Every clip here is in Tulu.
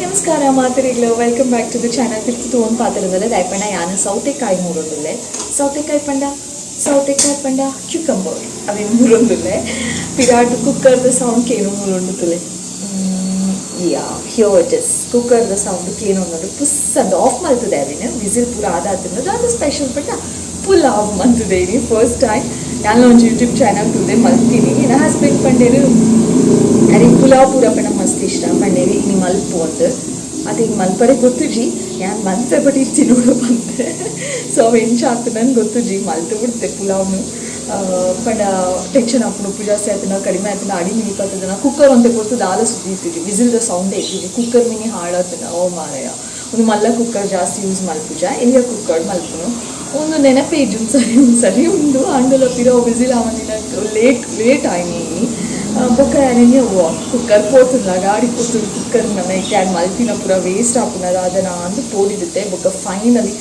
ನಮಸ್ಕಾರ ಮಾತರಿಗಳು, welcome back to the channel. ತಿರ್ತು ತೂವೊಂದು ಪಾತೆರದಲ್ಲ ದಾಯಪಂಡ ಯಾನ್ ಸೌತೆಕಾಯಿ ಮೂರೊಂದುಲ್ಲೆ. ಸೌತೆಕಾಯಿ ಪಂಡ, ಸೌತೆಕಾಯಿ ಪಂಡ ಕ್ಯುಕಂಬರ್. ಅವೇನು ಮೂರೊಂದುಲ್ಲೆ. ಪಿರಾಟ್ ಕುಕ್ಕರ್ದ ಸೌಂಡ್ ಕೇನು ಮೂರೊಂದುತ್ತುಲೆ. ಯಾ, here it is. ಕುಕ್ಕರ್ದ ಸೌಂಡ್ ಕೇನೊಂದುಂಡು. ಪುಸ್ ಅಂದ್ ಆಫ್ ಮಲ್ತದೆ ಅವೇನು. ವಿಸಿಲ್ ಪೂರ ಆದಾತುಂಡು. ದಾದ ಸ್ಪೆಷಲ್ ಪಂಡ ಪುಲಾವ್ ಮಂತುದೇನಿ ಫಸ್ಟ್ ಟೈಮ್. ನಾನು ಒಂಜಿ ಯೂಟ್ಯೂಬ್ ಚಾನಲ್ ತೂದೆ ಮಲ್ತೀನಿ. ಎನ್ನ ಹಸ್ಬೆಂಡ್ ಪಂಡೇರು, ಅರೆ ಪುಲಾವ್ ಪೂರ ಪಂಡ ಮಸ್ತ್ ಇಷ್ಟ ಪಂಡೇರಿ, ಇನಿ ಮಲ್ಪು ಅಂದ್. ಅದು ಹಿಂಗೆ ಮಲ್ಪರೆ ಗೊತ್ತುಜಿ. ಯಾನ್ ಮಲ್ಪೆ, ಬಟ್ ಇರ್ತಿ ನೋಡು ಬಂತೆ. ಸೊ ಅವು ಎಂಚ ಆತುಂಡು ಗೊತ್ತುಜಿ, ಮಲ್ತು ಬಿಡ್ತೆ ಪುಲಾವ್ನು. ಪಂಡ ಟೆನ್ಷನ್ ಆಪುಂಡು, ಉಪ್ಪು ಜಾಸ್ತಿ ಆತುಂಡ, ಕಡಿಮೆ ಆತುಂಡ, ಅಡಿ ಮಿನಿ ಪತ್ತುದನ. ಕುಕ್ಕರ್ ಒಂತೆ ಪೊರ್ತು ದಾಲ ಸುದ್ದಿ ಇತ್ತುಜಿ. ವಿಸಿಲ್ದ ಸೌಂಡ್ ಇತ್ತಿಜಿ. ಕುಕ್ಕರ್ ಮಿನಿ ಹಾಳಾತುಂಡ. ಓ ಮಾರಾಯ, ಒಂದು ಮಲ್ಲ ಕುಕ್ಕರ್ ಜಾಸ್ತಿ ಯೂಸ್ ಮಲ್ಪುಜ, ಎಲ್ಯ ಕುಕ್ಕರ್ ಮಲ್ಪುನು. ಒಂದು ನೆನಪೇ ಇಜ್ಜಿ. ಒಂದು ಸರಿ ಒಂದು ಸರಿ ಉಂಡು ಆಂಡಲ ಪಿರ ವಿಸಿಲ್ ಆವಂದಿನ ಲೇಟ್ ಲೇಟ್ ಆಯ್ನಿ. ಬೊಕ್ಕ ಯಾನೆನ್ಯ ಕುಕ್ಕರ್ ಪೋತುಂಡ, ಗಾಡಿ ಪೋತುಂಡು ಕುಕ್ಕರ್. ನನ್ನ ಇತ್ತೆ ಮಲ್ತಿನ ಪೂರ ವೇಸ್ಟ್ ಆಪುನ ದಾದನ ಅಂದ್ ಪೋಡಿಡುತ್ತೆ. ಬೊಕ್ಕ ಫೈನಲಿ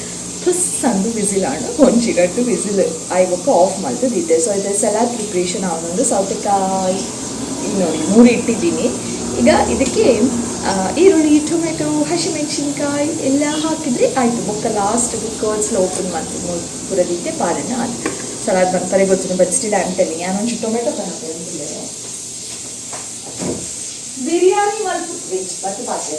ಫುಸ್ ಅಂದು ವಿಸಿಲ್ ಆಂಡ್. ಒಂಜಿ ರಡ್ಡ್ ವಿಸಿಲ್ ಆಯ್ ಬೊಕ್ಕ ಆಫ್ ಮಲ್ತ್ ದೀತೆ. ಸೊ ಇದು ಸಲಾಡ್ ಪ್ರಿಪ್ರೇಷನ್ ಆವೊಂದುಂಡು. ಸೌತೆಕಾಯಿ ಈಗ ನೋಡಿ ಮೂರು ಇಟ್ಟಿದ್ದೀನಿ. ಈಗ ಇದಕ್ಕೆ ಈರುಳ್ಳಿ, ಟೊಮೆಟೊ, ಹಸಿಮೆಣಸಿನ್ಕಾಯಿ ಎಲ್ಲ ಹಾಕಿದರೆ ಆಯಿತು. ಬೊಕ್ಕ ಲಾಸ್ಟ್ ಕರ್ಡ್ಸ್ ಓಪನ್ ಮಾಡ್ತೀನಿ ಪೂರ ದೀತೆ ಪಾಡಣ್ಣ. ಅದು ಸಲಾಡ್ ಮನ್ಪರೆ ಗೊತ್ತಿಲ್ಲ, but still I am telling. ಯಾನೊಂಜಿ ಟೊಮೆಟೊ ತನಕ ಬಿರಿಯಾನಿ ಮಲ್ಪು ವೆಜ್ ಬಟ್ ಪಾತೆ.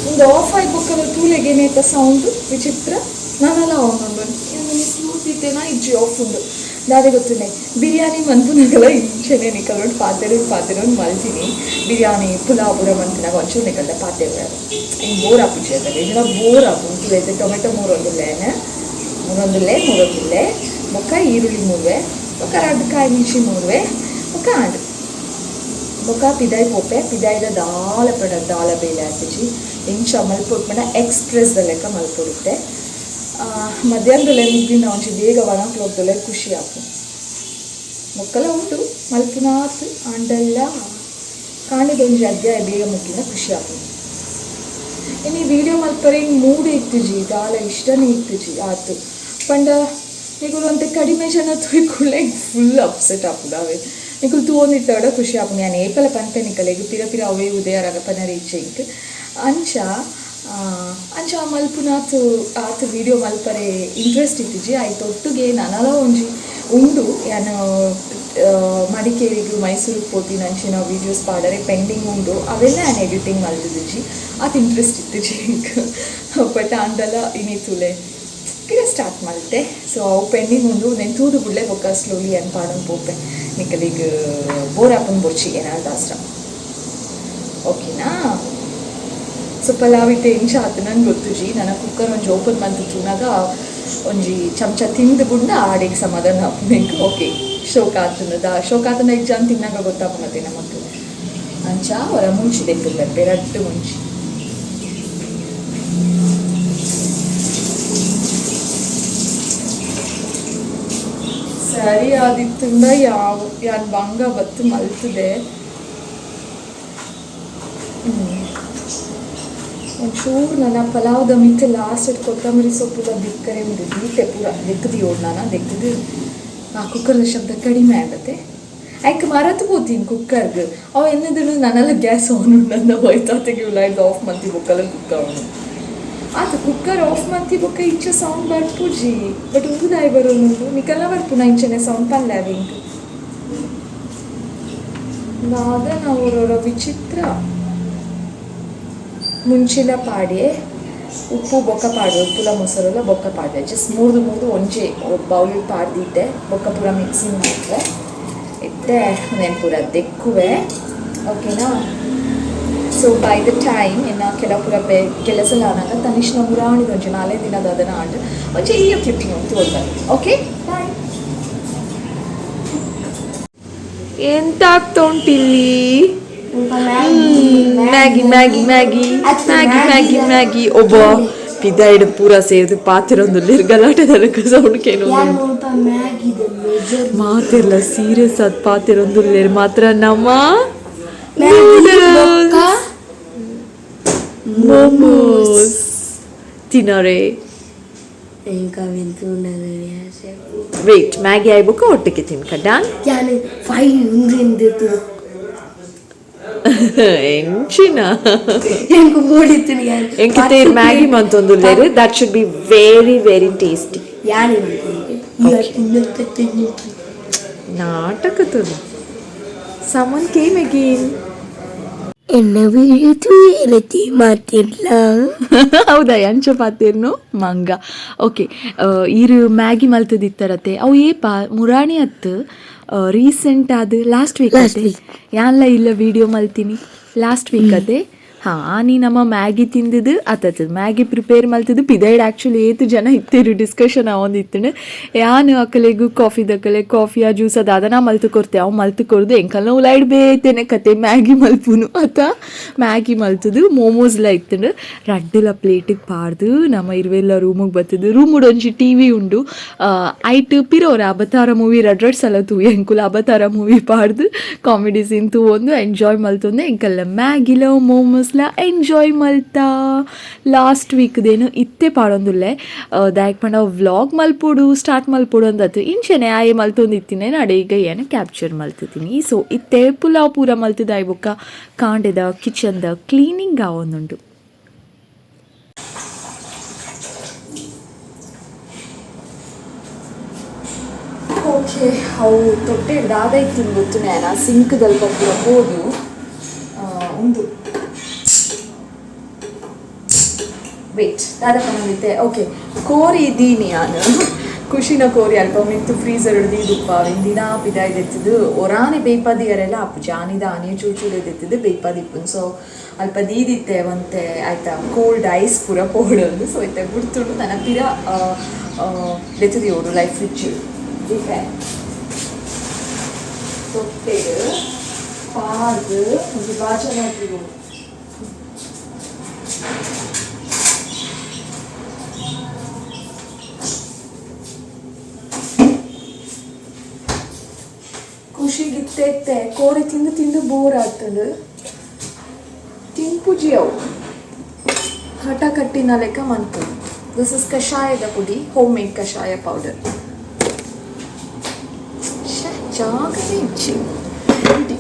ಒಂದು ಆಫ್ ಆಗಿ ಬೊಕ್ಕದ ತೂಲೆಗೇನೇತ ಸೌಂಡ್ ವಿಚಿತ್ರ ನಾನೆಲ್ಲ ಅವನುಂಡು. ಸ್ಲೂತಿತ್ತೇನಾ ಇಜ್ಜಿ, ಆಫ್ ಉಂಡು ದಾದೆ ಗೊತ್ತುಂಡೆ. ಬಿರಿಯಾನಿ ಮನ್ಪುನಗಲ ಇಂಚೆನೆ ನಿಕಲೊಂಡು ಪಾತೆರ ಪಾತೆರ ಮಲ್ತಿನಿ. ಬಿರಿಯಾನಿ, ಪುಲಾವ್ ಪೂರ ಮನ್ಪುನಾಗ ಒಂಚೂರು ನಿಕಲ್ದ ಪಾತೆರ ಹಿಂಗೆ ಬೋರ್ ಆಪುಜಿ ಅದಾಗ ಇಜ್ಜಿಂಡ ಬೋರ್ ಆಪುಂಡು. ತುಲೈತೆ ಟೊಮೆಟೊ ಮೂರೊಂದುಲ್ಲೇನೆ, ಮೂರೊಂದುಲ್ಲೆ ಮೂರೊಂದುಲ್ಲೆ. ಬೊಕ್ಕ ಈರುಳ್ಳಿ ಮೂರುವೆ, ಬೊಕ್ಕ ರಡ್ಡ್ ಕಾಯಿ ಮಿರ್ಚಿ ಮೂರುವೆ. ಬೊಕ್ಕ ಆಂಡ್. ಬೊಕ್ಕ ಪಿದಾಯಿ ಪೋಪೆ. ಪಿದಾಯಿದ ದಾಲ ಪಂಡ ದಾಲ ಬೇಲೆ ಆತಿಜಿ. ಎಂಚ ಮಲ್ಪೊಡು ಪಂಡ ಎಕ್ಸ್ಪ್ರೆಸ್ ದ ಲೆಕ್ಕ ಮಲ್ಪೊಡಿತ್ತೆ. ಮಧ್ಯಾಹ್ನದಲ್ಲೇ ಮುಗ್ದಿನ ಒಂಚಿ ಬೇಗ 1 ಓ ಕ್ಲಾಕ್ ದೊಲೆ ಖುಷಿ ಆಪು. ಬೊಕ್ಕಲ ಉಂಡು ಮಲ್ಪುನಾತ್ ಆಂಡಲ್ಲ ಕಾಂಡೆದ ಒಂಜಿ ಅಧ್ಯಾಯ ಬೇಗ ಮುಗಿನ ಖುಷಿ ಆಪುಂಡು. ಇನಿ ವೀಡಿಯೋ ಮಲ್ಪರೆ ಹಿಂಗೆ ಮೂಡ್ ಇತ್ತುಜಿ, ದಾಲ ಇಷ್ಟನೇ ಇತ್ತುಜಿ ಆತು. ಪಂಡ ನಿಕುಲು ಒಂತೆ ಕಡಿಮೆ ಜನ ತೂಯ್ಕುಳ್ಳೆ ಫುಲ್ ಅಪ್ಸೆಟ್ ಆಪುಂಡು ಅವೆ. ನಿಕುಲು ತೂವೊಂದಿತ್ತಡ ಖುಷಿ ಆಪುಂಡು. ಯಾನ್ ಏಪಲ ಪನ್ಪೆ ನಿಕಲೆಗ್, ಪಿರ ಪಿರ ಅವೇ ಉದಯ ರಂಗಪ್ಪನ ರೀಚ್ ಇಂಕ್. ಅಂಚ ಅಂಚ ಮಲ್ಪುನಾತ್ ಆತ್ ವೀಡಿಯೋ ಮಲ್ಪರೆ ಇಂಟ್ರೆಸ್ಟ್ ಇತ್ತಿಜಿ. ಆಯ್ತು, ಒಟ್ಟುಗೆ ನನಲ ಒಂಜಿ ಉಂಡು. ಯಾನ್ ಮಡಿಕೇರಿಗೆ, ಮೈಸೂರಿಗೆ ಪೋತಿನ ಅಂಚಿನ ವೀಡಿಯೋಸ್ ಪಾಡರೆ ಪೆಂಡಿಂಗ್ ಉಂಡು. ಅವೆಲ್ಲ ಯಾನ್ ಎಡಿಟಿಂಗ್ ಮಲ್ತಿದಿಜಿ. ಆತ್ ಇಂಟ್ರೆಸ್ಟ್ ಇತ್ತಿಜಿ ಎಂಕ್. ಬಟ್ ಆಂಡಲ ಇನಿ ತೂಲೆ ಪಿರ ಸ್ಟಾರ್ಟ್ ಮಲ್ತೆ. ಸೊ ಅವು ಪೆಂಡಿಂಗ್ ಉಂಡು. ನೆನ್ ತೂದು ಬುಡ್ಲೆ, ಬೊಕ್ಕ ಸ್ಲೋಲಿ ಯಾನ್ ಪಾಡೊಂದು ಪೋಪೆ. ನಿಕಲೆಗ್ ಬೋರ್ ಆಪುಂಡು ಬೊರ್ಚಿ ಏನಾದ್ರು. ಓಕೆನಾ? ಸೊ ಪಲಾವ್ ಇತ್ತೆ ಎಂಚ ಆತು ನಂಗೆ ಗೊತ್ತುಜಿ. ನನ್ನ ಕುಕ್ಕರ್ ಒಂಜಿ ಓಪನ್ ಮಂತ್ ತೂನಾಗ ಒಂಜಿ ಚಮಚ ತಿಂದು ಬುಡ್ಡ ಆಡೆಗೆ ಸಮಾಧಾನ ಆಪುಂಡು. ಓಕೆ, ಶೋಕ್ ಆತುಂಡು. ಶೋಕ್ ಆತುಂಡ ಇಜ್ಜ ಅಂತ ತಿನ್ನಾಗ ಗೊತ್ತಾಪುಂಡತೆ ನಮಕ್. ಅಂಚ ಹೊರ ಮುಂಚಿ ದೆಕ್ಕುಂಡು, ರಡ್ಡ್ ಮುಂಚಿ. ಸರಿ ಆದಿತ್ತುಂಡ ಯಾವ ಯಾನ್ ಬಂಗ ಬತ್ತು ಮಲ್ತದೆ. ಒಂಚೂರು ನನ್ನ ಪಲಾವ್ದ ಮಿತ್ತ್ ಲಾಸ್ಟ್ ಕೊತ್ತಂಬರಿ ಸೊಪ್ಪುದ ಬಿಕ್ಕರೆ ಉಂಡು ದೀತೆ ಪೂರ ದೆಕ್ಕದಿ ನಾನು ದೆಕ್ಕದು. ಆ ಕುಕ್ಕರ್ದ ಶಬ್ದ ಕಡಿಮೆ ಆಗತ್ತೆ. ಐಕ್ ಮರತ್ ಪೋತೀನಿ ಕುಕ್ಕರ್ಗ್. ಅವು ಎನ್ನದಳು ನನ್ನೆಲ್ಲ ಗ್ಯಾಸ್ ಆನ್ ಉಂಡಂದ ಹೋಯ್ತಾತೆಗೆ ಲೈಟ್ ಆಫ್ ಮಂತಿ ಬೊಕ್ಕಲ ಕುಕ್ಕ ಅವನು ಆತ ಕುಕ್ಕರ್ ಆಫ್ ಮಂತಿ ಬೊಕ್ಕ ಇಂಚ ಸೌಂಡ್ ಬರ್ಪುಜಿ. ಬಟ್ ಉಂದು ಬರೋನುಂಡು ನಿಕಲ್ನ ಬರ್ಪುನ ಇಂಚನೆ ಸೌಂಡ್ ಪನ್ಲೆ ಅವಿಂಕ್ ದಾದ ನಾವು ವಿಚಿತ್ರ. ಮುಂಚಿಲ ಪಾಡ್ಯೆ, ಉಪ್ಪು ಬೊಕ್ಕ ಪಾಡ್ವೆ, ಉಪ್ಪುಲ ಮೊಸರುಲ ಬೊಕ್ಕ ಪಾಡ್ವೆ. Just ಮೂರ್ದು ಮೂರ್ದು ಒಂಜೆ bowl ಪಾಡ್ದಿದ್ದೆ. ಬೊಕ್ಕ ಪೂರ ಮಿಕ್ಸಿಂಗ್ ಮಾಡ್ವೆ. ಇತ್ತೆ నేను ಪೂರ ದೆಕ್ಕುವೆ, ಓಕೆನಾ? ಸೊ ಬೈ the time ಇನ್ನು ಕೆಲವು ಪೂರ ಬೆ ಕೆಲಸ ಆನಾಗ ತನಿಷ್ನ ಮುರಾಣಿದ ಒಂಜಿ ನಾಲ್ಕೈದು ದಿನದ ಅದನ್ನ ಆಂಡ್ ಒಂಜಿ ಈ ಕ್ಲಿಪ್ಪಿಂಗ್ ಉಂಟು. Okay, bye. ಎಂತ ಆಗ್ತಾ ಉಂಟಿಲ್ಲಿ? Maggi, Maggi, Maggi, Maggi, Maggi, Maggi. ಒಬ್ಬ ಪಿದಾಯ್ಡ್ ಪೂರ ಸೇರ್ದು ಪಾತೆರೊಂದುಲ್ಲೆರ್ ಗಲಾಟೆದ ಸೌಂಡ್ ಕೇನೊಂದು. ಮುಲ್ಪ ಮ್ಯಾಗಿದ ಮೆಜರ್. ಮಾತೆರ್ಲ ಸೀರಿಯಸ್ ಆದ್ ಪಾತೆರೊಂದುಲ್ಲೆರ್ ಮಾತ್ರ ನಮ್ಮ ಮ್ಯಾಗಿ. ಮೋಮೋಸ್ ತಿನರೆ. ఇంకా వెళ్తుండదు. ವೇಟ್, ಮ್ಯಾಗಿ ಆಯ್ಬೊಕ್ಕ ಒಟ್ಟಿಗೆ ತಿನ್ಕ, ಡನ್. ಯಾನ್ ಫೈವ್ ಉಂದು. ಎಂಚಿನ? ಎಂಕು ಓಡಿತೀನಿ. ಎಂಕ್ ತೇರ್ ಮ್ಯಾಗಿ ಮಂತೊಂದುಲ್ಲೆರ್. That should be very very tasty. ಯಾನ್. ನಾಟಕ ತುಳು. Someone came again. ಎನ್ನ ವಿಡಿಯೋ ಮಾತಿಲ್ಲ. ಹೌದಾ? ಎಂಚ ಪಾತೆರ್ನು ಮಂಗ. ಓಕೆ, ಈರು ಮ್ಯಾಗಿ ಮಲ್ತದಿತ್ತರತೆ? ಅವು ಏಪ? ಮುರಾಣಿ ಅತ್ತು, ರೀಸೆಂಟ್ ಆದ್ ಲಾಸ್ಟ್ ವೀಕ್. Last week. ಯಾನ್ಲ ಇಲ್ಲ ವಿಡಿಯೋ ಮಲ್ತೀನಿ ಲಾಸ್ಟ್ ವೀಕ್ ಅದೇ. ಹಾ, ನೀ ನಮ್ಮ ಮ್ಯಾಗಿ ತಿಂದಿದ್ದು ಆತತ್, ಮ್ಯಾಗಿ ಪ್ರಿಪೇರ್ ಮಲ್ತಿದ್ದು. ಪಿದೈಡ್ ಆ್ಯಕ್ಚುಲಿ ಏತು ಜನ ಇತ್ತೇರು, ಡಿಸ್ಕಷನ್ ಆವೊಂದಿತ್ತುಂಡು. ಯಾನ್ ಅಕಲೆಗು ಕಾಫಿ ದಕಲೆ ಕಾಫಿಯಾ ಜ್ಯೂಸ್ ದಾದನಾ ಮಲ್ತು ಕೊರ್ತೆ. ಅವು ಮಲ್ತು ಕೊರ್ದು ಎಂಕಲ್ನ ಉಲಾಯ್ಡ್ ಬೇತೆನೆ ಕತೆ, ಮ್ಯಾಗಿ ಮಲ್ಪುನು ಅತ. ಮ್ಯಾಗಿ ಮಲ್ತದು ಮೋಮೋಸ್ಲ ಇತ್ತುಂಡು. ರಡ್ಡುಲ ಪ್ಲೇಟಿಗೆ ಪಾಡ್ದು ನಮ್ಮ ಇರ್ವೆಲ್ಲ ರೂಮಿಗೆ ಬತ್ತದು. ರೂಮುಡು ಒಂಜಿ ಟಿವಿ ಉಂಡು. ಐಟ್ ಪಿರೋರ ಅಬತಾರ ಮೂವಿ ರಡ್ ರಡ್ ಸಲ ತೂಯೆ ಎಂಕುಲು. ಅಬತಾರ ಮೂವಿ ಪಾಡ್ದು ಕಾಮಿಡಿ ಸೀನ್ ತೂವೊಂದು ಎಂಜಾಯ್ ಮಲ್ತೊಂದು ಎಂಕಲ್ಲ ಮ್ಯಾಗಿಲ ಮೋಮೋಸ್ಲ ಎಂಜಾಯ್ ಮಲ್ತಾ. ಲಾಸ್ಟ್ ವೀಕ್ದೇನು ಇತ್ತೆ ಪಾಡೊಂದುಲ್ಲೆ. ದಾಯಕ್ ಪಂಡ ವ್ಲಾಗ್ ಮಲ್ಪೊಡು, ಸ್ಟಾರ್ಟ್ ಮಲ್ಪೊಡು ಅಂದತ್ತು. ಇಂಚೆನೆ ಆಯೆ ಮಲ್ತೊಂದು ಇತ್ತಿನ ನಡೆ ಈಗ ಏನು ಕ್ಯಾಪ್ಚರ್ ಮಲ್ತಿದ್ದೀನಿ. ಸೊ ಇತ್ತೆ ಪುಲಾವ್ ಪೂರ ಮಲ್ತದ ಬೊಕ್ಕ ಕಾಂಡೆದ ಕಿಚನ್ದ ಕ್ಲೀನಿಂಗ್ ಆವೊಂದುಂಡು. ಓಕೆ, ಅವು ತೊಟ್ಟೆ ದಾದ ಇತ್ತು ಗೊತ್ತು ನೇನ ಸಿಂಕ್ದಲ್ಪ ಪೂರ ಪೋದು ಉಂದು. ವೇಟ್, ದಾದ ಪನೊಂದಿತ್ತೆ? ಓಕೆ, ಕೋರಿ ದೀನಿ ಯಾನು. ಖುಷಿನ ಕೋರಿ ಅಲ್ಪ ಮಿತ್ತು ಫ್ರೀಸರ್ ದೀದುಪ್ಪ. ದಿನ ಪಿದಾಯ್ದೆತ್ತದು ಒರಾನೆ ಬೇಯ್ಪಾದಿಯರೆಲ್ಲ ಅಪ್ಪು ಜಾನಿದ ಆನೆ ಚೂರು ಚೂರು ಎತ್ತಿದ್ದು ಬೇಯ್ಪಾದಿಪ್ಪುನ್. ಸೊ ಅಲ್ಪ ದೀದಿತ್ತೆ ಒಂತೆ ಆಯ್ತಾ, ಕೋಲ್ಡ್ ಐಸ್ ಪೂರ ಪೋಡೊಂದು. ಸೊ ಇತ್ತೆ ಬುಡ್ತುಂಡು. ನನ್ನ ಪಿರ ದೆತ್ತುದಿಯೋಡು ಲೈಕ್ ಫ್ರಿಡ್ಜ್ ದೀಪೆ. ತೊಟ್ಟೆಡ್ ಪಾಡ್ದು ಒಂಜಿ ಬಾಜನ ದೀವೊಡು. ಖುಷಿಗಿತ್ತೆ ಇತ್ತೆ ಕೋರಿ ತಿಂದು ತಿಂದು ಬೋರ್ ಆಗ್ತದೆ. ತಿನ್ಪುಜಿ ಅವು, ಹಠ ಕಟ್ಟಿನ ಲೆಕ್ಕ ಮಂತು. This is ಕಷಾಯದ ಪುಡಿ, ಹೋಮ್ ಮೇಡ್ ಕಷಾಯ ಪೌಡರ್. ಜಾಗನೇ ಇಜ್ಜಿ. ಇಡಿ.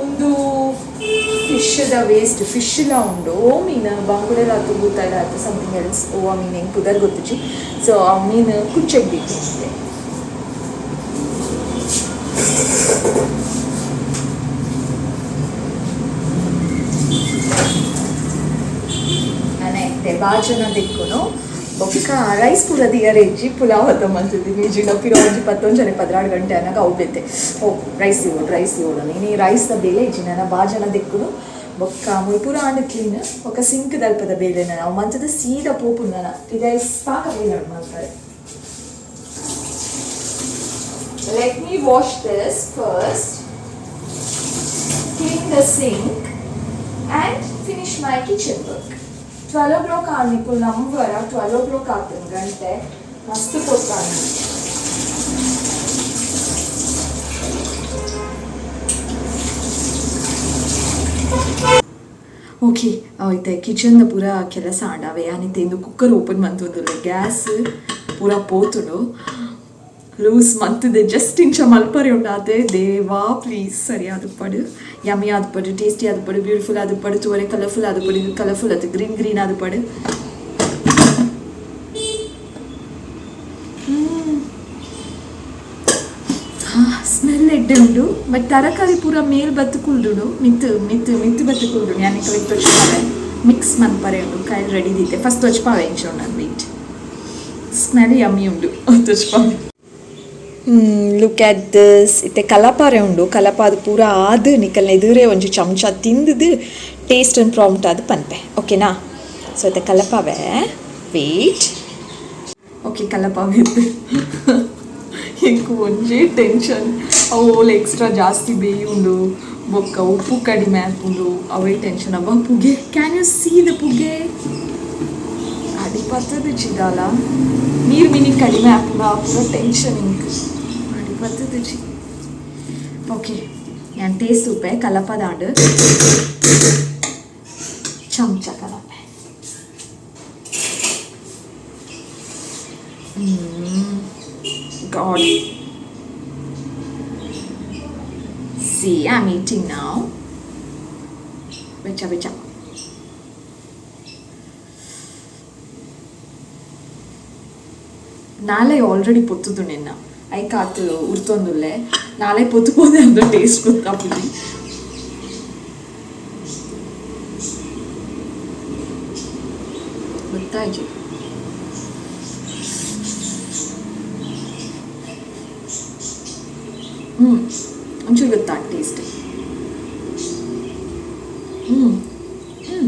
ಒಂದು ಫಿಶ್ದ ವೇಸ್ಟ್, ಫಿಶ್ ಎಲ್ಲ ಉಂಡು. ಓ ಮೀನು ಬಾಂಗುಡೆಲ್ಲ ಆತು, ಬೂತಾಯಿಲ ಆತು, ಸಮಥಿಂಗ್ ಎಲ್ಸ್. ಓ, ಆ ಮೀನು ಹೆಂಗೆ ಪುದರ್ ಗೊತ್ತುಜಿ. ಸೊ ಆ ಮೀನು ಕುಚ್ಚೆಗ್ ಬೇಕು. ನಾನು ಇತ್ತೆ ಬಾಜನ ದಿಕ್ಕುನು ಬೊಕ್ಕ ರೈಸ್ ಪೂರ ದಿಯರೆ ಇಜ್ಜಿ. ಪುಲಾವ್ ಅತ್ತ ಮಲ್ತಿದ್ದೀನಿ. ಜಿನ ಪಿರ ಒಂಜಿ ಪತ್ತೊಂಜನೆ 12 ಗಂಟೆ ಅನ್ನಾಗ ಅವು ಬೇತೆ. ಓ, ರೈಸ್ ಇವೋಡು, ರೈಸ್ ಇವೋಡು. ನೀನು ರೈಸ್ದ ಬೇಲೆ ಇಜ್ಜಿ. ನನ್ನ ಬಾಜನ ದಿಕ್ಕುನು ಬೊಕ್ಕ ಮುಲ್ ಪೂರ ಆಂಡ್ ಕ್ಲೀನ್. ಬೊಕ್ಕ ಸಿಂಕ್ ದಲ್ಪದ ಬೇಲೆ ಅವು ಮಂಚದ ಸೀದಾ ಪೋಪು. ನನ್ನ ಇದೆ ಪಾಕ ಬೇಲೆ ಮಾಡ್ತಾರೆ. Let me wash this first, clean the sink and finish my kitchen work. 12 o'clock ಆನಿಪುಲ್ ನಂಬರ. 12 o'clock ಆತನ ಗಂಟೆ. ಮಸ್ತ್ ಪೊತ್ತಾನ. ಓಕೆ, ಇತ್ತೆ ಕಿಚನ್ದ ಪೂರ ಕೆಲಸ ಆಂಡಾವೆ. ಯಾನಿತ್ತೆ ಇಂದು ಕುಕ್ಕರ್ ಓಪನ್ ಮಂತೊಂದುಲ್ಲೆ. ಗ್ಯಾಸ್ ಪೂರ ಪೋತುಂಡು. ಲೂಸ್ ಮಂತುದೆ, ಜಸ್ಟ್ ಇಂಚ ಮಲ್ಪರೆ ಉಂಡು ಆತೆ. ದೇವಾ, ಪ್ಲೀಸ್ ಸರಿ ಆದುಪ್ಪಡು, ಯಮ್ಮಿ ಆದುಪ್ಪಡು, ಟೇಸ್ಟಿ ಆದುಪ್ಪಡು, ಬ್ಯೂಟಿಫುಲ್ ಆದುಪ್ಪಡು, ತೂವರೆ ಕಲರ್ಫುಲ್ ಆದುಪ್ಪಡು. ಇದು ಕಲರ್ಫುಲ್ ಆತು, ಗ್ರೀನ್ ಗ್ರೀನ್ ಆದುಪ್ಪಡು. ಸ್ಮೆಲ್ ಎಡ್ಡೆ ಉಂಡು. ಬಟ್ ತರಕಾರಿ ಪೂರ ಮೇಲ್ ಬತ್ತು ಕುಲ್ದುಂಡು, ಮಿತ್ತು ಮಿತ್ತು ಮಿತ್ತು ಬತ್ತು ಕುಲ್ದುಂಡು. ಯಾನ್ ನಿಕಲೆಗ್ ತೊಚ್ಪಾವೆ, ಮಿಕ್ಸ್ ಮನ್ಪರೆ ಉಂಡು. ಕೈಲ್ ರೆಡಿ ದೀತೆ. ಫಸ್ಟ್ ತೊಚ್ಪಾವೆ ಇಂಚ ಉಂಡು. ವೇಟ್, ಸ್ಮೆಲ್ ಯಮ್ಮಿ ಉಂಡು, ತೊಚ್ಪಾವೆ. Look at this. ಇತ್ತೆ ಕಲಪಾರೆ ಉಂಡು. ಕಲಪ ಅದು ಪೂರ ಆದ್ ನಿಕಲ್ನ ಎದುರೇ ಒಂಜಿ ಚಮಚ ತಿಂದುದು ಟೇಸ್ಟ್ ಅಂಡ್ ಪ್ರಾಂಪ್ಟ್ ಅದು ಪನ್ಪೆ, ಓಕೆನಾ? ಸೊ ಇತ್ತೆ ಕಲಪಾವೆ. ವೇಟ್. ಓಕೆ, ಕಲಪಾವೆ. ಎಂಕ್ ಒಂಜೇ ಟೆನ್ಷನ್, ಅವು ಎಕ್ಸ್ಟ್ರಾ ಜಾಸ್ತಿ ಬೇಯುಂಡು ಬೊಕ್ಕ ಉಪ್ಪು ಕಡಿಮೆ ಆಪುಂಡು, ಅವೇ ಟೆನ್ಷನ್. ಅಬ್ಬ ಪುಗೆ, can U see the ಪುಗೆ? ಅಡಿ ಪತ್ತದ ಚಿದಾಲ ನೀರು ಮಿನಿ ಕಡಿಮೆ ಆಪುಂಡು, ಆ ಟೆನ್ಷನ್ ಇಂಕ್ ಅಡಿ ಪತ್ತದ ಚಿ. ಓಕೆ, ನಾನು ಟೇಸ್ಟ್ ಉಪ್ಪೆ ಕಲಪದಾಂಡು ಚಮಚ ಕಲಪೆ. God. See, I'm eating now. ಬೆಚ್ಚ ಬೆಚ್ಚ. ನಾಳೆ ಆಲ್ರೆಡಿ ಪೊತ್ತುದು ನಿನ್ನ ಐಕಾತು ಉರ್ತೊಂದುಲ್ಲೆ, ನಾಳೆ ಪೊತ್ತು ಪೋದೆ ಅಂದು ಟೇಸ್ಟ್ ಗೊತ್ತಾಪುಜಿ. ಗೊತ್ತಾಯ್ತು. ಒಂಚೂರು ಗೊತ್ತಾ ಟೇಸ್ಟ್. ಹ್ಞೂ ಹ್ಞೂ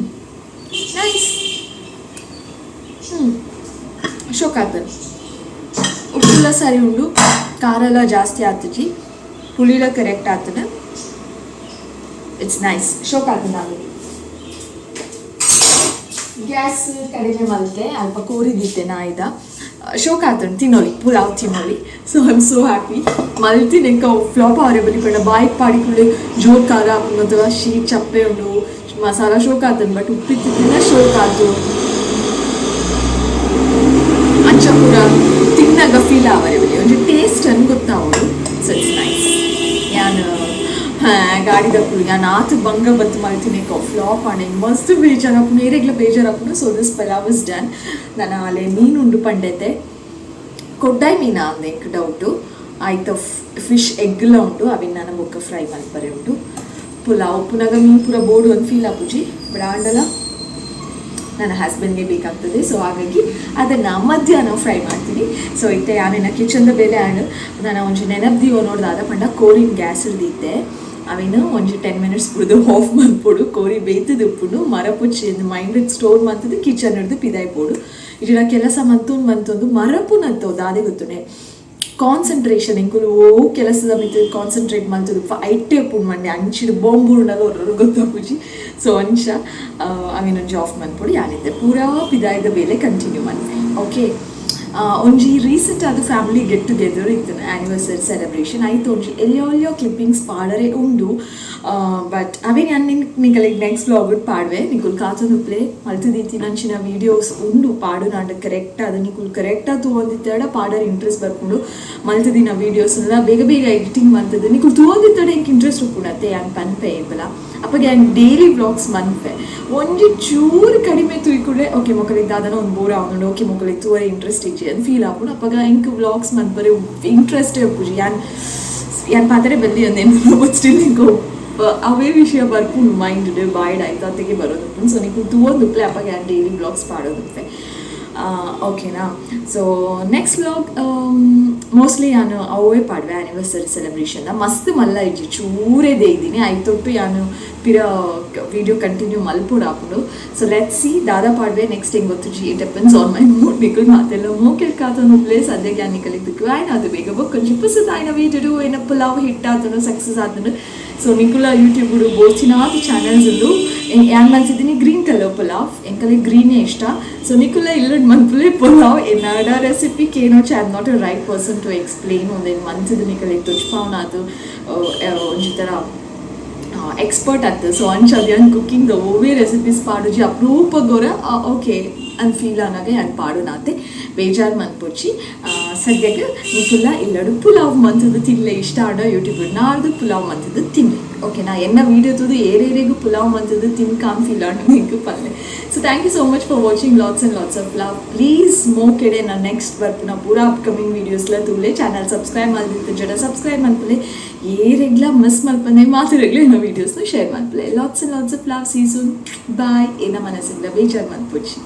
ನೈಸ್. ಶೋಕ್ ಆಗ್ತದೆ. ಉಪ್ಪುಲ ಸರಿ ಉಂಡು, ಖಾರ ಎಲ್ಲ ಜಾಸ್ತಿ ಆತಜಿ, ಹುಳಿಲ ಕರೆಕ್ಟ್ ಆಗ್ತದೆ. It's nice, ಶೋಕ್ ಆಗ್ತದೆ. ನಾನು ಗ್ಯಾಸ್ ಕಡಿಮೆ ಮಲ್ತೆ, ಅಲ್ಪ ಕೋರಿದಿತ್ತೆ Naidu. ಶೋಕ್ ಆತಂಡು, ತಿನ್ನೋಲಿ pulao ತಿನ್ನೋಲಿ. So I am so happy. ಮಲ್ತಿನ ಎಂಕ ಫ್ಲಾಪ್ ಅವರೇ ಬಲಿ ಪಂಡ ಬಾಯ್ಗೆ ಪಾಡಿಕುಳ್ಳೆ ಜೋರ್ ಖಾರ ಆಪುಂಡು ಅಥವಾ ಶೀಟ್ ಚಪ್ಪೆ ಉಂಡು, ಮಸಾಲ ಶೋಕ್ ಆತಂಡು, ಬಟ್ ಉಪ್ಪಿತ್ತಿನ ಶೋಕ್ ಆತು. ಅಂಚ ಪೂರ ತಿನ್ನಾಗ ಫೀಲ್ ಆವರೆ ಬಲಿ ಒಂಜಿ ಟೇಸ್ಟ್ ಅನ್ನು ಗೊತ್ತಾವಡು. ಸೊ it's nice. ಯಾನ್ ಗಾಡಿದಕ್ಕುಲು ಯಾನ್ ಆತು ಬಂಗ ಬತ್ತು ಮಲ್ತಿನ ಫ್ಲಾಪ್ ಆಂಡ್ ಮಸ್ತ್ ಬೇಜಾರಾಪುಂಡು, ಏರೆಗ್ಲ ಬೇಜಾರಾಪುಂಡು. So this pulao is done. ನಾನು ಆಲೆ ಮೀನು ಉಂಡು ಪಂಡೆತೆ, ಕೊಡ್ಡಾಯ್ ಮೀನಾ ಅಂದ ಎಂಕ್ ಡೌಟು. ಆಯ್ತ ಫಿಶ್ ಎಗ್ಲ ಉಂಟು, ಅವಿನ ನಾನು ಬೊಕ್ಕ ಫ್ರೈ ಮಲ್ಪರೆ ಉಂಟು. ಪುಲಾವ್ ಉಪ್ಪುನಾಗ ಮೀನು ಪೂರ ಬೋಡು ಒಂದು ಫೀಲ್ ಆಪುಜಿ, ಬಟ್ ಆಂಡಲ ನನ್ನ ಹಸ್ಬೆಂಡ್ಗೆ ಬೇಕಾಗ್ತದೆ. ಸೊ ಹಾಗಾಗಿ ಅದನ್ನು ಮಧ್ಯಾಹ್ನ ಫ್ರೈ ಮಾಡ್ತೀನಿ. ಸೊ ಇತ್ತೆ ಯಾನೇನ ಕಿಚನ್ದ ಬೇಲೆ ಆಂಡ್ ನಾನು ಒಂಜಿ ನೆನಪು ನೋಡ್ದಾದ ಪಂಡ ಕೋರಿನ್ ಗ್ಯಾಸ್ ಹಿಡ್ದಿದ್ದೆ. ಅವಿನ ಒಂಜಿ 10 ಮಿನಿಟ್ಸ್ ಬುಡ್ದು ಆಫ್ ಮಲ್ಪೊಡು. ಕೋರಿ ಬೇಯ್ತದ ಉಪ್ಪುಂಡು, ಮರಪುಚ್ಚಿ ಮೈಂಡ್ ಸ್ಟೋರ್ ಮಂತದ್ದು ಕಿಚನ್ ಹಿಡ್ದು ಪಿದಾಯ್ ಪೋಡು. ಇಜಿಡ ಕೆಲಸ ಮಂತೊಂದು ಮಂತೊಂದು ಮರಪುನತ್ತೋ ದಾದೆ ಗೊತ್ತುನೆ, ಕಾನ್ಸಂಟ್ರೇಷನ್ ಎಂಕುಲು ಓ ಕೆಲಸದ ಮಿತ್ತ್ ಕಾನ್ಸಂಟ್ರೇಟ್ ಮಲ್ತುದು ಐಟೆ ಉಪ್ಪುಂಡು ಮಂಡೆ ಅಂಚಿಡ್ ಬಾಂಬ್ ಒರ್ರು ಗೊತ್ತಾಪುಜಿ. ಸೊ ಅಂಚ ಅವಿನೊಂಜಿ ಆಫ್ ಮನ್ಪೊಡು. ಯಾನಿತ್ತೆ ಪೂರಾ ಪಿದಾಯ್ದ ಬೇಲೆ ಕಂಟಿನ್ಯೂ ಮನ್ಪೆ. ಓಕೆ, ಒಂಜಿ ರೀಸೆಂಟ್ ಆದ ಫ್ಯಾಮಿಲಿ ಗೆಟ್ ಟುಗೆದರ್ ಇತ್ತು, ಆ್ಯನಿವರ್ಸರಿ ಸೆಲೆಬ್ರೇಷನ್ ಆಯ್ತು. ಒಂಜಿ ಎಲ್ಲೋ ಎಲ್ಲೋ ಕ್ಲಿಪ್ಪಿಂಗ್ಸ್ ಪಾಡರೆ ಉಂಡು, ಬಟ್ ಅವೇ ನಾನು ನಿಂಗೆ ನೆಕ್ಸ್ಟ್ ವ್ಲಾಗ್ ಪಾಡುವೆ. ನಿಕುಲ್ ಕಾತೊಂದು ಪ್ಲೇ ಮಲ್ತುದೀತಿನಂಚಿನ ವೀಡಿಯೋಸ್ ಉಂಡು ಪಾಡು ನಾಂಡ ಕರೆಕ್ಟ್ ಅದು ನಿಕುಲ್ ಕರೆಕ್ಟ್ ತೂವೊಂದಿತ್ತಡ ಪಾಡರ್ ಇಂಟ್ರೆಸ್ಟ್ ಬರ್ಪುಂಡು. ಮಲ್ತುದಿನ ವೀಡಿಯೋಸ್ ಎಲ್ಲ ಬೇಗ ಬೇಗ ಎಡಿಟಿಂಗ್ ಮಲ್ತದೆ ನಿಕುಲ್ ತೂವೊಂದಿತ್ತಡ ಎಂಕ್ ಇಂಟ್ರೆಸ್ಟ್ ಉಪ್ಪುಂಡು ಯಾನ್ ಪನ್ಪೆ ಏಪಲ. ಅಪ್ಪಗೆ ಯಾನ್ ಡೈಲಿ ವ್ಲಾಗ್ಸ್ ಮನ್ಪೆ, ಒಂಜಿ ಚೂರು ಕಡಿಮೆ ತೂಯ್ಕುಡೆ ಓಕೆ ಮೊಕಲಿಗೆ ದಾದನ ಒಂದು ಬೋರ್ ಆವೊಂದುಂಡು, ಓಕೆ ಮೊಕಲಿಗೆ ತೂವರೆ ಇಂಟ್ರೆಸ್ಟ್ ಇಜ್ಜಿ ಅಂತ ಫೀಲ್ ಆಪುಂಡು. ಅಪ್ಪಗ ಎಂಕ್ ವ್ಲಾಗ್ಸ್ ಮನ್ಪರೆ ಇಂಟ್ರೆಸ್ಟೇ ಉಪ್ಪುಜಿ. ಯಾನ್ ಯಾನ್ ಪಾತೆರೆ ಬಲ್ಲಿ ಅಂದೇನು, ಬಟ್ ಸ್ಟಿಲ್ ಎಂಕ್ ಅವೇ ವಿಷಯ ಬರ್ಪುಂಡು ಮೈಂಡ್ ಬಾಯ್ಡ್ ಆಯ್ತು ಅತ್ತಿಗೆ ಬರೋದುಪ್ಪುಂಡು. ಸೊ ನಿಕುಲ್ ತೂವೊಂದುಪ್ಪಲೆ, ಅಪ್ಪಗ ಯಾನ್ ಡೈಲಿ ವ್ಲಾಗ್ಸ್ ಪಾಡೋದುಪ್ಪೆ. ಓಕೆನಾ? ಸೊ ನೆಕ್ಸ್ಟ್ ವ್ಲಾಗ್ ಮೋಸ್ಟ್ಲಿ ಯಾನು ಅವೇ ಪಾಡುವೆ. ಆ್ಯನಿವರ್ಸರಿ ಸೆಲೆಬ್ರೇಷನ್ ಮಸ್ತ್ ಮಲ್ಲ ಇಜ್ಜಿ, ಚೂರೇ ಇದ್ದೀನಿ ಐತೊಟ್ಟು ಯಾನು ಪಿರ ವೀಡಿಯೋ ಕಂಟಿನ್ಯೂ ಮಲ್ಪೊಡು ಆಪುಂಡು. ಸೊ let see ದಾದಾ ಪಾಡುವೆ ನೆಕ್ಸ್ಟ್ ಹೆಂಗೆ ಗೊತ್ತುಜಿ, it depends on my mood. ನಿಕುಲ್ ಮಾತೆಲ್ಲ ಮೋಕೆಡ್ ಕಾತೊಂದು ಪ್ಲೇಸ್ ಸದ್ಯಕ್ಕೆ ಯಾನ್ ನಿಕಲಿಗೆ ಆಯ್ನ ಅದು ಬೇಗ ಬೊಕ್ಕೊಂಜಿ ಪುಸತಾಯ್ನ ವೀಡಿಯೋ ಏನ ಪುಲಾವ್ ಹಿಟ್ ಆತನು ಸಕ್ಸಸ್ ಆತನು. ಸೊ ನಿಕುಲ ಯೂಟ್ಯೂಬ್ ಬೋರ್ಚಿನಾತ್ ಚಾನಲ್ಸ್ ಉಂಡು. ಯಾನ್ ಮಲ್ತಿದ್ದೀನಿ ಗ್ರೀನ್ ಕಲರ್ ಪುಲಾವ್, ಎಂಕಲೆ ಗ್ರೀನೇ ಇಷ್ಟ. ಸೊ ನಿಕುಲ ಇಲ್ಲಡ್ ಮನ್ಪುಲೆ ಪುಲಾವ್ ಎನ್ನಾಡ ರೆಸಿಪಿ ಕೇನೋಚಿ, I am not a right person to explain. ಒಂದೇನು ಮಂತದ ನಿಕಲೆಗ್ ತೊಜ್ಪಾವನಾತು ಒಂಜಿ ಥರ ಎಕ್ಸ್ಪರ್ಟ್ ಆತು. ಸೊ ಅಂಚ ಅದು ಯಾನ್ ಕುಕ್ಕಿಂಗ್ ಓವೇ ರೆಸಿಪೀಸ್ ಪಾಡುಜಿ, ಅಪರೂಪಗೋರ ಓಕೆ ಅಂತ ಫೀಲ್ ಆನಾಗ ಯಾನ್ ಪಾಡುನಾತೆ, ಬೇಜಾರು ಮನ್ಪೊಚ್ಚಿ. ಸದ್ಯಕ್ಕೆ ನಿಕುಲ್ಲ ಇಲ್ಲಡು ಪುಲಾವ್ ಮಂತದ್ದು ತಿನ್ಲೆ ಇಷ್ಟ ಆಡ ಯೂಟ್ಯೂಬ್ ನಾಡ್ದು ಪುಲಾವ್ ಮಂತದ್ದು ತಿನ್ಲೆ. ಓಕೆನಾ? ಎನ್ನ ವೀಡಿಯೋ ತೂದು ಏರೇರಿಗೂ ಪುಲಾವ್ ಮಂತದ್ದು ತಿನ್ಕಾನ್ ಫೀಲ್ ಆಂಡ್ ನಿಂಕು ಪಲ್ಲೆ. So thank you so much for watching, lots and lots of love. Please ಮೋಕೆಡೆ ನಾನು ನೆಕ್ಸ್ಟ್ ಬರ್ಪುನ ಪೂರಾ ಅಪ್ಕಮಿಂಗ್ ವೀಡಿಯೋಸ್ಲ ತೂಲೆ. ಚಾನಲ್ ಸಬ್ಸ್ಕ್ರೈಬ್ ಮಲ್ದಿತ್ತು ಜಡ ಸಬ್ಸ್ಕ್ರೈಬ್ ಮನ್ಪುಲೆ, ಏರೆಗ್ಲ ಮಿಸ್ ಮಲ್ಪಂದೆ ಮಾತೆರೆಗ್ಲ ಎನ್ನ ವೀಡಿಯೋಸ್ನ share ಮನ್ಪುಲೆ. Lots and lots of love, see soon, bye. ಏನ ಮನಸ್ಸಿಂದ ಬೇಜಾರು ಮನ್ಪೊಚ್ಚಿ.